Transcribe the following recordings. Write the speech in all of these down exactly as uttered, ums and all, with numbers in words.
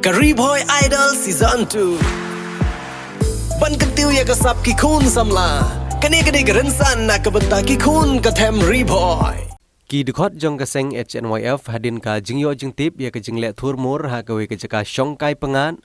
Ka Ri Bhoi Idol Season two. Ban kyntiew ïa ka sap ki khun samla. Kane kane ka rynsan na ka bynta ki khun ka them Ri Bhoi. Ki dkhot jong ka seng H N Y F hadien ka jingïoh jingtip ïa ka jingleh thurmur ha kawei ka jaka shongkai pyngngad,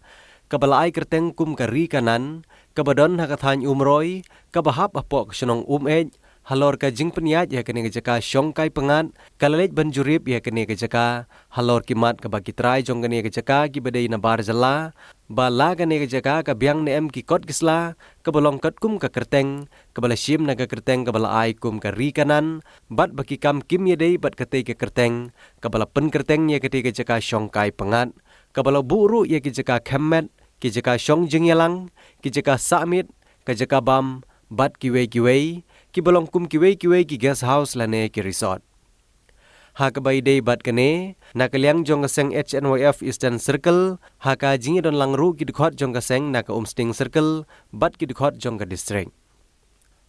kaba la ai kyrteng kum ka Ri Kanan, kaba don ha ka thaiñ Umroi, kaba hap hapoh ka shnong Umeit, halor ka jingpynïaid ïa kane ka jaka shongkai pyngngad, ka la leit ban jurip ïa kane ka jaka halor ki mat kaba ki trai jong kane ka jaka kiba dei na bar jylla, ba la kane ka jaka ka biang ne em ki kot ki sla, kaba long katkum ka kyrteng, kaba la shim na ka kyrteng kaba la ai kum ka Ri Kanan, bad ba ki kam kim ïadei bad katei ka kyrteng, kaba la pynkyrteng ïa katei ka jaka shongkai pyngngad, kaba la buh ruh ïa ki jaka khem met, ki jaka shong jingïalang, ki jaka sah miet, ka jaka bam, bad kiwei kiwei, kiba long kum kiwei kiwei ki guest house lane ki resort. Ha kaba ïadei bad kane, na ka liang jong ka seng H N Y F Eastern Circle, ha ka jingïadon lang ruh ki dkhot jong ka seng na ka Umsning Circle, bad ki dkhot jong ka district.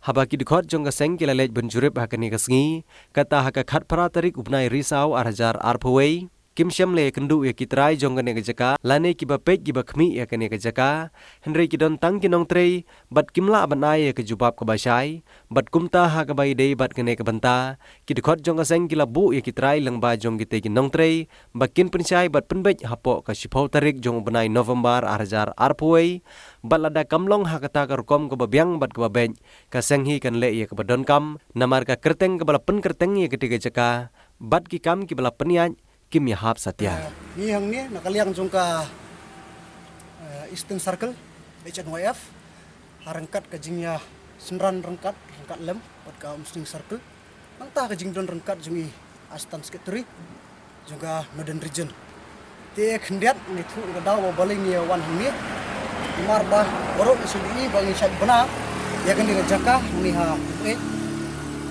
Haba ki dkhot jong ka seng ki la leit ban jurip ha kane ka sngi, kata ha ka khatphra tarik u bnai Risaw ar hajar arphew wei, kim shym la ïakynduh ïa ki trai jong kane ka jaka, lane kiba peit kiba khmih ïa kane ka jaka, hynrei ki don tang ki nongtrei, bad kim lah ban ai ïa ka jubab kaba shai, bad kumta ha kaba ïadei bad kane ka bynta, ki dkhot jong ka seng ki la buh ïa ki trai lyngba jong kitei ki nongtrei, ba kin pynshai bad pynbeit hapoh ka shiphew tarik jong u bnai November ar hajar arphew wei, bad lada kam long ha kata ka rukom kaba biang bad kaba beit, ka seng hi kan leh ïa kaba donkam, namar ka kyrteng kaba la pynkyrteng ïa katei ka jaka, bad ki kam kiba la pynïaid, kim ïahap satia. Eh, ngi hangne, na ka liang jong ka, eh, Eastern Circle, H N Y F, ha ryngkat ka jingïasynran ryngkat, ryngkat lem, bad ka Umsning Circle. Nangta ka jingdon ryngkat jong i Assistant Secretary, jong ka Northern Region. Te khyndiat ngi thuh ka daw ba balei ngi wan hangne. Namar ba baroh ngi sngewthuh ba ngi shait bna ïa kane ka jaka hangne ha Umeit,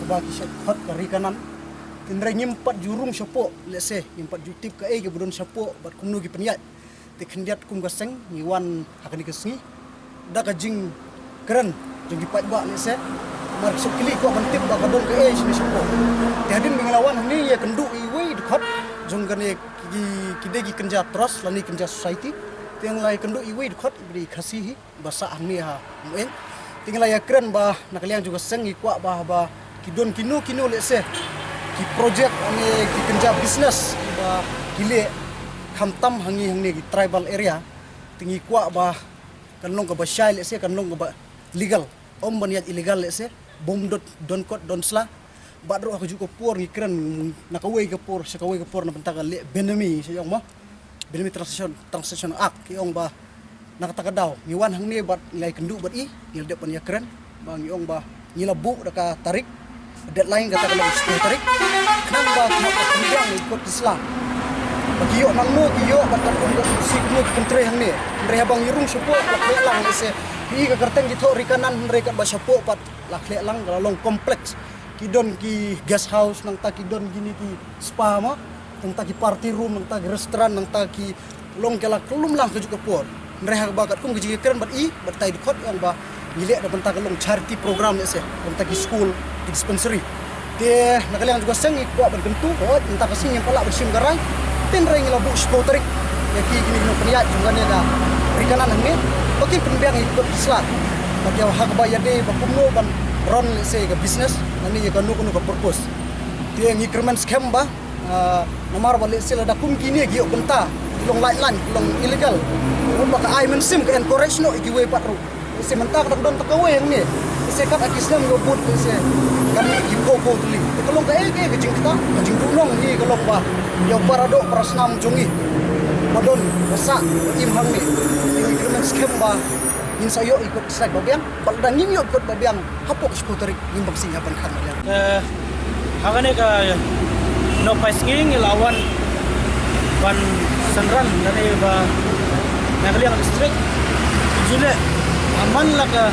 kaba ki shait khot ka Ri Kanan. Hynrei ngim pat ju rung shapoh, lehse, ngim pat ju tip kaei kaba don shapoh, bad kumno ki pynïaid. Te khyndiat kum ka seng, ngi wan ha kane ka sngi da ka jingkren jong ki paidbah lehse. Namar ki sngewkylli kwah ban tip ba ka don kaei shane shapoh. Te hadien ba ngi la wan hangne ïakynduh iwei i dkhot jong kane ki, ki dei ki kynja trust lane kynja society. Te ngi la ïakynduh iwei i dkhot iba dei Khasi hi ba sah hangne ha Umeit. Te ngi la ïakren ba na ka liang jong ka seng ngi kwah ba, ba ki don kino kino lehse ki project ne ki kynja business ba ki leh khamtam hangne, hangne ki tribal area. Te ngi kwah ba kan long kaba shai lehse, kan long kaba legal. Ym ban ïaid illegal lehse, bym don, don kot don sla. Bad ruh ha kajuh ka por ngi kren na kawei ka por sha kawei ka por na bynta ka leh Benami, sha ïong mo. Benami Transaction, Transaction Act, ngi ong ba na kata ka daw ngi wan hangne bad ngi la ïakynduh bad i, ngi la dep ban ïakren, ba ngi ong ba ngi la buh da ka tarik, deadline kata ka long shiphew tarik. Khnang ba ki hap ban pynbiang ïa ki kot ki sla ba ki ïoh nangno ki ïoh, bad katkum ka si kumno ki pyntrei hangne. Hynrei haba ngi rung shapoh, la khleh lang lehse, hi ka kyrteng ki thoh Ri Kanan, hynrei katba shapoh pat la khleh lang, ka la long complex. Ki don ki guest house, nangta ki don kine ki spa mo, nangta ki party room, nangta ki restaurant, nangta ki long ki la kyllum lang kajuh ka por. Hynrei haba katkum ka jingkren bad i, bad tai dkhot ong ba ngi leh da bynta ka long charity program lehse, bynta ki school, ki dispensary. Te na ka liang jong ka seng ngi kwah ban kyntu, oh, mynta ka sngi ngim pat lah ban shim ka rai. Hynrei ngi la buh shiphew tarik ïa ki kine ki nongpynïaid jong kane ka Ri Kanan hangne ba kin pynbiang ïa ki kot ki sla. Ba ki ha kaba ïadei ba kumno ban run lehse ka business, lane ïa kano kano ka purpose. Te ngi kyrmen skhem ba, ah, namar ba lehse lada kum kine ki ïoh bynta, ki long lait laiñ, ki long illegal. Kumba ka ai mynsiem ka encourage noh ïa kiwei pat ruh. Lehse mynta ka dang don tang kawei hangne. Lehse katba ki snem ka bud lehse kan mih ki phew phew tylli. Te ka long kaei kaei ka jingktah, ka jingduhnong hi ka long ba ïa u para doh para snam jong ngi ba don ba sah ba im hangne. Te ngi kyrmen skhem ba ngin sa ïoh ïa ki kot ki sla ba biang. Bad lada ngim ïoh kot ba biang hapoh ka shiphew tarik, ngim bang sing ha ban khan ba biang. Eh, ha kane ka Nohpairsngi ngi la wan ban synran kane ba na ka liang district. Ju leh, ah, man la ka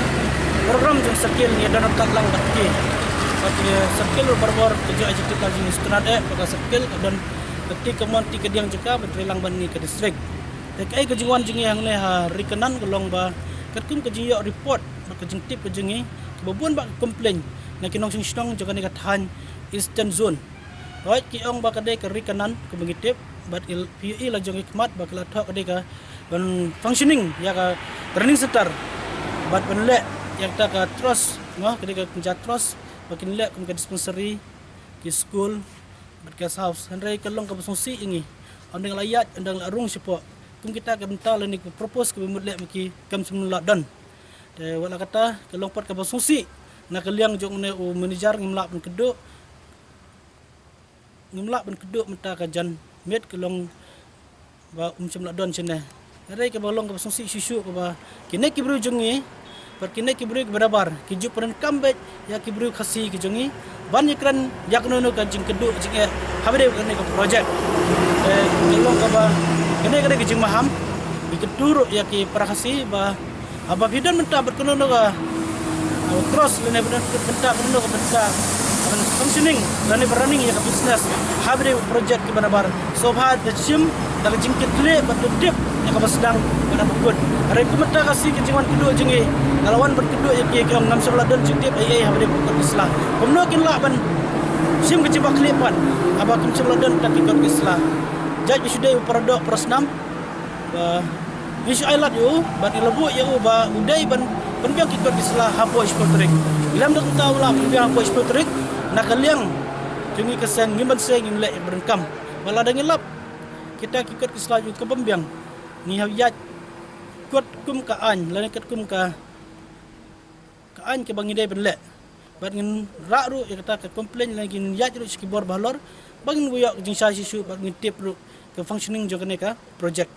program jong circle ngi don ryngkat lang bad ki. Bad ki circle barabor ki ju ai jingtip ka jingïasynran eh, bad ka circle ka don ka ti kamon ti kadiang jaka ban trei lang bad ngi ka district. Te kaei ka jingwan jong ngi hangne ha Ri Kanan ka long ba katkum ka jingïoh report bad ka jingtip ka jong ngi, kiba bun bah ki complain na ki nongshong shnong jong kane ka thaiñ Eastern Zone. Hoi ki ong ba ka dei ka ri Kanan kumba ngi tip, bad phi ïohi la jong ki khmat ba ki la thoh ka dei ka ban functioning ïa ka training center, bad ban leh ïa kata ka trust, noh, ka dei ka kynja trust ba kin leh kum ka dispensary, ki school, bad guest house. Hynrei ka long kaba sngewsih ïa ngi, ong dang la ïaid, ong dang la rung shapoh. Kum kita ka bynta lane ka propose kaba mut leh ma ki kam shym la don. Te wat la kata ka long pat kaba sngewsih na ka liang jong une u manager, ngim lah ban kduh, ngim lah ban kduh mynta ka janmiet ka long ba um shym la don shane. Hynrei kaba long kaba sngewsih shisha kaba kine ki briew jong ngi, bad kine ki briew kiba nabar ki ju pyndonkam beit ïa ki briew Khasi ki jong ngi ban ïakren ïa kano kano ka jingkduh jingeh haba dei kane ka project. Eh, ka long kaba kane kane ka jingmaham, ngi kyntu ruh ïa ki para Khasi ba haba phi don bynta bad kano kano ka, uh, trust lane bynta bad kano kano ka bynta ban functioning lane ban running ïa ka business haba dei project kiba nabar. Sngewbha da shim da ka jingkitkhlieh bad da tip ïa kaba sdang bad da kaba kut. Hynrei kum mynta ka sngi ka jingwan kduh jong ngi, nga la wan ban kduh ïa ki, ki ong ngam shym la don jingtip ei ei haba dei ki kot ki sla. Kumno kin lah ban shim ka jingbakhlieh pat haba kim shym la don ta ki kot ki sla. Jait ba shu dei u para doh para snam ba ngi shu ai lad ïa u bad ngi la buh ïa u ba u dei ban pynbiang ki kot ki sla hapoh shiphew tarik. Lem da kumta u la pynbiang hapoh shiphew tarik, na ka liang jong ngi ka seng ngim banse, ngim leh ïa ka ba donkam. Ba lada ngi lap kita ki kot ki sla jong u ka pynbiang, ngi hap ïaid katkum ka aiñ lane katkum ka, ka aiñ kaba ngi dei ban leh. Bad ngin rah ruh ïa kata ka complaint lane ngin ïaid ruh sha ki bor ba halor ba ngin ïoh ka jingshai shisha bad ngin tip ruh ka functioning jong kane ka project.